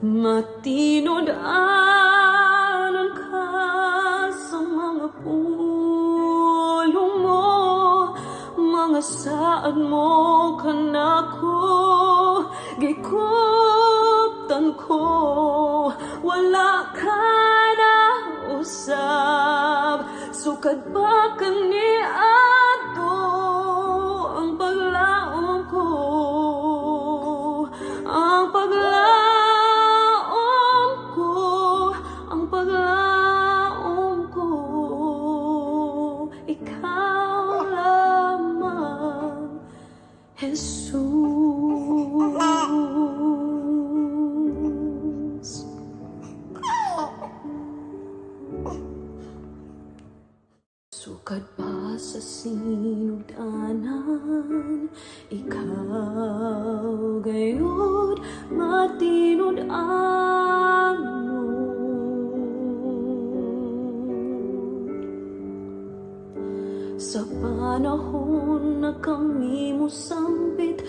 Matinud-anon ka sa mga pulong mo, mga saad mo kanako, gikuptan ko, wala ka na usab. Sukad pa kaniadto ang paglaom ko, ang paglaom ko, ang paglaom ko, ikaw lamang, Jesus. Sukad pa sa sinugdanan, ikaw gayud matinud-anon. Sa panahon na kami mosampit